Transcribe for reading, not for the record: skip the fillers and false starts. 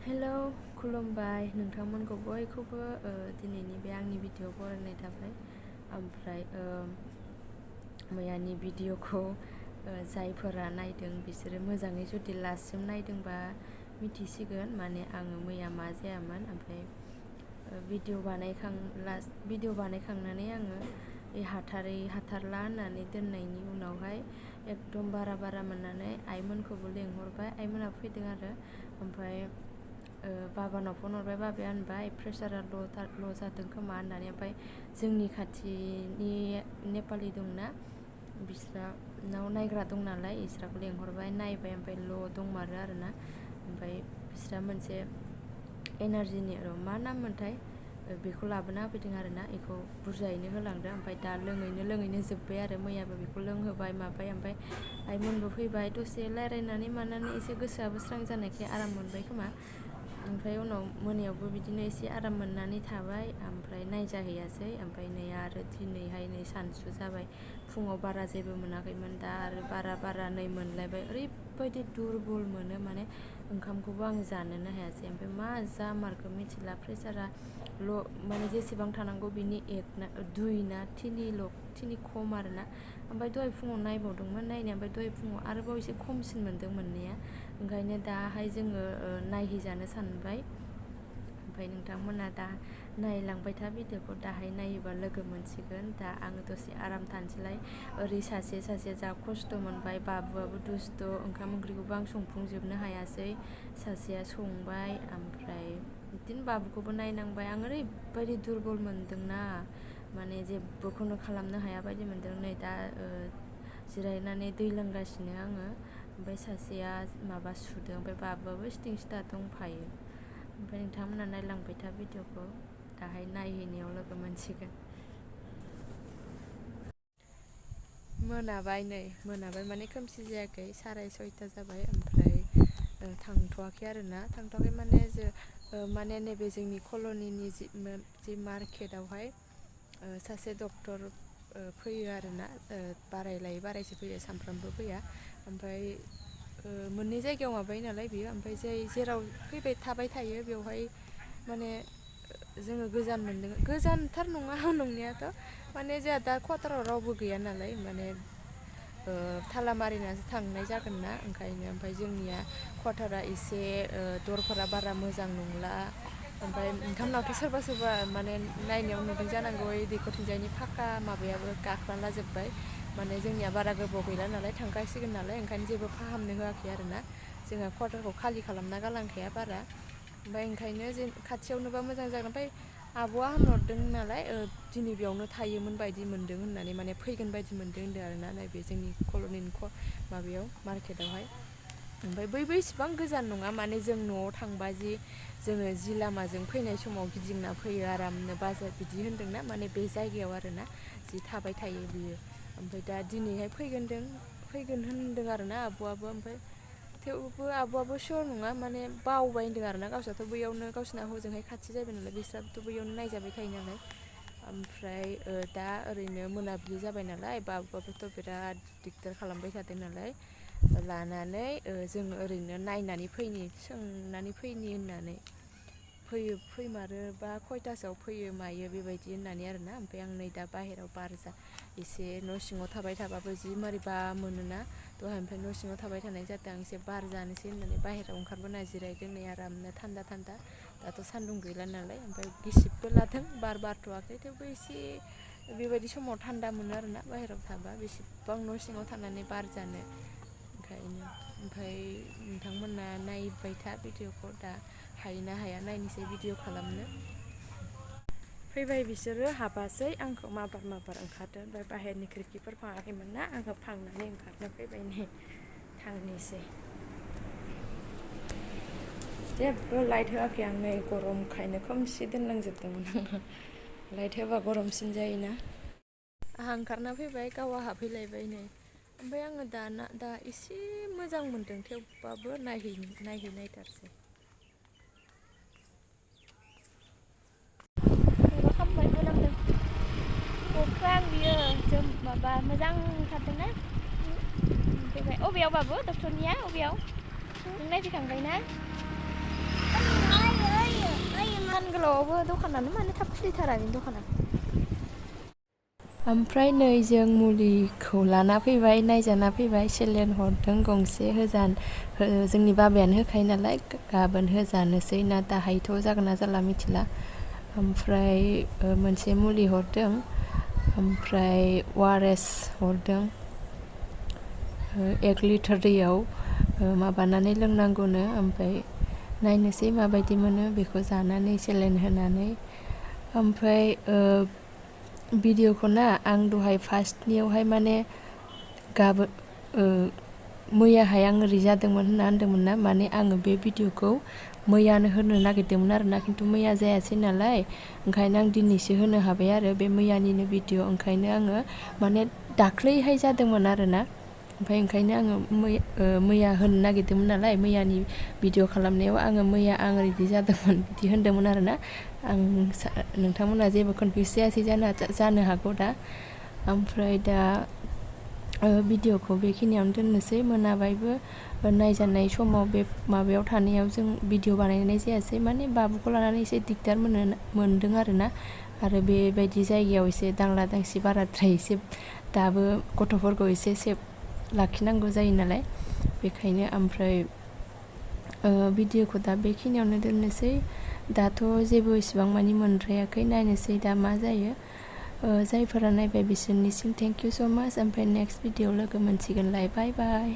Hello खुलुमबाय नोंथांमोनखौ बयखौबो दिनैनि बे आंनि भिडिअ बरायनाय थाबाय। ओमफ्राय मैयानि भिडिअखौ जायफोरा नायदों बिसोरो मोजाङै जुदि लास्टसिम नायदोंबा मिथिसिगोन माने आङो मैया मा जायामोन। ओमफ्राय भिडिअ बानायखांनानै आङो हाथारला होननानै दोननायनि उनावहाय एकदम बारा मोननानै आइमोनखौबो लेंहरबाय, आइमोना फैदों आरो। ओमफ्राय बाबानाव फन हरबाय, बाबाया होनबाय प्रेसारा ल' जादों खोमा होननानै। ओमफ्राय जोंनि खाथिनि नेपालि दंना, बिस्रानाव नायग्रा दं नालाय, बिस्राखौ लेंहरबाय, नायबाय, ओमफ्राय ल' दंमारो आरोना। ओमफ्राय बिस्रा मोनसे एनार्जिनि मा नाम मोनथाय बेखौ लाबोना होफैदों आरोना, बेखौ बुरजायैनो होलांदों। ओमफ्राय दा लोङैनो जोब्बाय आरो। मैयाबो बेखौ लोंहोबाय माबाय। ओमफ्राय आइमोनबो फैबाय, दसे रायलायनानै मानानै एसे गोसोआबो स्रां जानायखाय आराम मोनबाय खोमा। ओमफ्राय उनाव मोनायावबो बिदिनो एसे आराम मोननानै थाबाय, ओमफ्राय नायजाहैयासै। ओमफ्राय नै आरो दिनैहाय नै सानसु जाबाय, फुङाव बारा जेबो मोनाखैमोन, दा आरो बारा नै मोनलायबाय। ओरैबायदि दुरबल मोनो माने ओंखामखौबो आं जानोनो हायासै। ओमफ्राय मा जामारखो मिथिला, प्रेसारा माने जेसेबां थानांगौ बिनि 2 ना 3 खम आरोना। ओमफ्राय दहाय फुङाव नायबावदोंमोन नायनाया, ओमफ्राय दहाय फुङाव आरोबाव एसे खमसिन मोनदों मोननाया। ओंखायनो दाहाय जोङो नायहैजानो सानबाय। ओमफ्राय नोंथांमोना दा नायलांबाय था भिडिअखौ, दाहाय नायोबा लोगो मोनसिगोन। दा आङो दसे आराम थानोसैलाय। ओरै सासेया जा खस्थ' मोनबाय, बाबुआबो दुस्थ', ओंखाम ओंख्रिखौबो आं संफुंजोबनो हायासै, सासेया संबाय। ओमफ्राय बिदिनो बाबुखौबो नायनांबाय। आं ओरैबायदि दुरबल मोनदोंना, माने जेबोखौनो खालामनो हाया बायदि मोनदों। नै दा जिरायनानै दै लोंगासिनो आङो। ओमफ्राय सासेया माबा सुदों, ओमफ्राय बाबुआबो सिथिं दंफायो। ओमफ्राय नोंथांमोना नायलांबाय था भिडिअखौ, दाहाय नायहैनायाव लोगो मोनसिगोन। मोनाबाय माने खोमसि जायाखै, 6:30 जाबाय। ओमफ्राय थांथ'वाखै आरोना, माने नैबे जोंनि कल'निनि जि मार्केटआवहाय सासे डक्टर फैयो आरोना। बाराय लायै बारायसो फैयो, सानफ्रामबो फैया। ओमफ्राय मोननै जायगायाव माबायो नालाय बियो। ओमफ्राय जेराव फैबाय थाबाय थायो बेवहाय माने जोङो गोजान मोनदों। गोजानथार नङा नंनायाथ', माने जोंहा दा कवाटाराव रावबो गैया नालाय, माने थाला मारिनासो थांनाय जागोन ना, ओंखायनो। ओमफ्राय जोंनिया कवाटारा एसे दरफोरा बारा मोजां नंला। ओमफ्राय नोंथांमोनावथ' सोरबा माने नायनायाव नुदों जानांगौ, ओइ दैखरथिंजायनि फाक्का माबायाबो गाख्लाला जोब्बाय। माने जोंनिया बारा गोबाव गैला नालाय, थांखासिगोन नालाय, ओंखायनो जेबो फाहामनो होआखै आरोना। जोंहा कवाटारखौ खालि खालामना गालांखाया बारा। ओमफ्राय ओंखायनो खाथियावनोबा मोजां जागोन। ओमफ्राय आब'आ होनहरदों नालाय, दिनै बेयावनो थायोमोन बायदि मोन्दों होननानै, माने फैगोन बायदि मोन्दों होन्दों आरोना, नैबे जोंनि कल'निनि माबायाव मार्केटआवहाय। ओमफ्राय बैबो इसिबां गोजान नङा, माने जों न'आव थांबा जोङो जि लामाजों फैनाय समाव गिदिंना फैयो आरामनो बाजार, बिदि होन्दोंना, माने बे जायगायाव आरोना, जि थाबाय थायो बियो। ओमफ्राय दा दिनैहाय फैगोन होनदों आरोना आब'आबो। ओमफ्राय थेवबो आब'आबो सियर नङा, माने बावबाय होन्दों आरोना। गावस्राथ' बैयावनो, गावसिना हजोंहाय खाथि जाबाय नालाय, बिस्राबोथ' बैयावनो नायजाबाय थायो नालाय। ओमफ्राय दा ओरैनो मोनाबिलि जाबाय नालाय, बाबुआबोथ' बिराद दिगदार खालामबाय थादों नालाय, लानानै जोङो ओरैनो नायनानै सोंनानै फैनि होननानै फैमारो बा खयथासोआव फैयो मायो बेबायदि होननानै आरोना। ओमफ्राय आं नै दा बाहेरायाव एसे न' सिङाव थाबाय थाबाबो जि मारैबा मोनोना, दहायनिफ्राय न' सिङाव थाबाय थानाय जादों। आं एसे बार जानोसै होननानै बाहेरायाव ओंखारबोना जिरायदों नै आरामनो थान्दा। दाथ' सान्दुं गैला नालाय, ओमफ्राय गिसिबबो लादों, बार बारथ'वाखै, थेवबो एसे बेबायदि समाव थान्दा मोनो आरोना बाहेरायाव थाबा, बेसेबां न' सिङाव थानानै बार जानो, ओंखायनो। ओमफ्राय नोंथांमोना नायबाय था भिडिअखौ, दा हायोना हाया नायनोसै भिडिअ खालामनो। फैबाय बिसोरो, हाबासै, आंखौ माबार ओंखारदों। ओमफ्राय बाहेरनि खिरखिफोर फाङाखैमोन ना, आंखौ फांनानै ओंखारनो फैबाय। नै थांनोसै, जेबो लाइट होआखै आं, नै गरमखायनो खोमसि दोनलांजोबदोंमोन आङो। लाइट होबा गरमसिन जायोना। आंहा ओंखारना फैबाय, गावहा हाबफैलायबाय नै। ओमफ्राय आङो दा एसे मोजां मोनदों, थेवबाबो नायहैनायथारसै। माबा खालामबाय, मोनामदों अख्रां बियो, जों माबा मोजां ओंखारदोंना। फैबाय, अबेयाव बाबु डक्टरनिया, अबेयाव? नों नायफैखांबाय ना? इमान गोलावबो दखानानो मानो थाब खुलिथारा बेनि दखाना। ओमफ्राय नै जों मुलिखौ लाना फैबाय, नायजाना फैबाय, सेलेन हरदों गंसे जोंनि बाबायानो होखायो नालाय, गाबोन होजानोसै ना दाहायथ' जागोन ना जाला मिथिला। ओमफ्राय मोनसे मुलि हरदों, ओमफ्राय ORS हरदों, 1 लिटार दैयाव माबानानै लोंनांगौनो। ओमफ्राय नायनोसै माबायदि मोनो बेखौ जानानै सेलेन होनानै। ओमफ्राय भिडिअखौ ना आं दहाय फार्स्टनियावहाय माने मैयाहाय आं ओरै जादोंमोन होनना होनदोंमोन ना, माने आङो बे भिडिअखौ मैयानो होनो नागिरदोंमोन आरोना, खिन्थु मैया जायासै नालाय ओंखायनो आं दिनैसो होनो हाबाय आरो बे मैयानिनो भिडिअ। ओंखायनो आङो माने दाख्लैहाय जादोंमोन आरोना, ओमफ्राय ओंखायनो आङो मैया होनो नागिरदोंमोन नालाय, मैयानि भिडिअ खालामनायाव आङो मैया आं ओरैदि जादोंमोन बिदि होनदोंमोन आरोना। आं नोंथांमोना जेबो कनफिउस जायासै जानो हागौ दा। ओमफ्राय दा भिडिअखौ बेखिनियावनो दोननोसै, मोनाबायबो। नायजानाय समाव बे माबायाव थानायाव जों भिडिअ बानायनाय जायासै, माने बाबुखौ लानानै एसे दिगदार मोनदों आरोना। आरो बेबायदि जायगायाव एसे दांला दांसि बाराद्राय एसे दाबो गथ'फोरखौ एसे सेफ लाखिनांगौ जायो नालाय, बेखायनो। ओमफ्राय भिडिअखौ दा बेखिनियावनो दोननोसै। दाथ' जेबो इसिबां मानि मोनद्रायाखै, नायनोसै दा मा जायो। जायफोरा नायबाय बिसोरनिसिम थेंक इउ स' माच। ओमफ्राय नेक्स्ट भिडिअ लोगो मोनसिगोनलाय, बाय बाय।